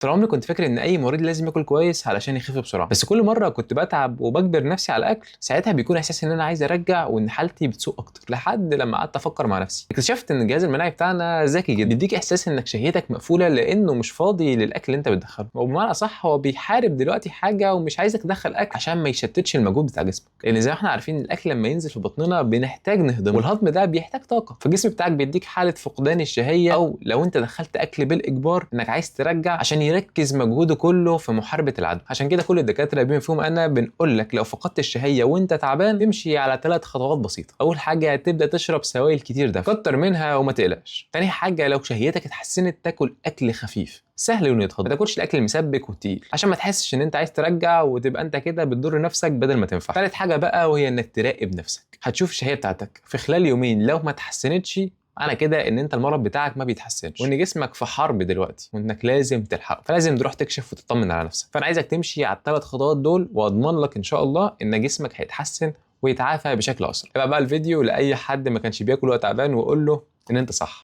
طول عمري كنت فاكر ان اي مريض لازم ياكل كويس علشان يخف بسرعه، بس كل مرة كنت بتعب وبجبر نفسي على الاكل ساعتها بيكون احساس ان انا عايز ارجع وان حالتي بتسوء اكتر. لحد لما قعدت افكر مع نفسي اكتشفت ان الجهاز المناعي بتاعنا ذكي جدا، بيديك احساس انك شهيتك مقفولة لانه مش فاضي للاكل اللي انت بتدخله، وبمعنى اصح هو بيحارب دلوقتي حاجة ومش عايزك تدخل اكل عشان ما يشتتش المجهود بتاع جسمك، لان زي ما احنا عارفين الاكل لما ينزل في بطننا بنحتاج نهضمه، والهضم ده بيحتاج طاقه، فالجسم بتاعك بيديك حاله فقدان الشهية، او لو انت دخلت اكل بالاجبار انك عايز ترجع عشان يركز مجهوده كله في محاربة العدوى. عشان كده كل الدكاترة بما فيهم انا بنقول لك لو فقدت الشهية وانت تعبان تمشي على 3 خطوات بسيطة. اول حاجة تبدا تشرب سوائل كتير دافئه، كتر منها وما تقلقش. تاني حاجة لو شهيتك اتحسنت تاكل اكل خفيف سهل انه يتهضم، ما تاكلش الاكل المسبك والتقيل عشان ما تحسش ان انت عايز ترجع وتبقى انت كده بتضر نفسك بدل ما تنفع. تالت حاجة بقى وهي انك تراقب نفسك، هتشوف الشهية بتاعتك في خلال يومين لو ما اتحسنتش معنى كده ان انت المرض بتاعك ما بيتحسنش وان جسمك في حرب دلوقتي وانك لازم تلحقه، فلازم تروح تكشف وتطمن على نفسك. فانا عايزك تمشي على ال3 خطوات دول واضمن لك ان شاء الله ان جسمك هيتحسن ويتعافى بشكل اسرع. ابقى بقى الفيديو لاي حد ما كانش بياكل وهو تعبان وقول له ان انت صح.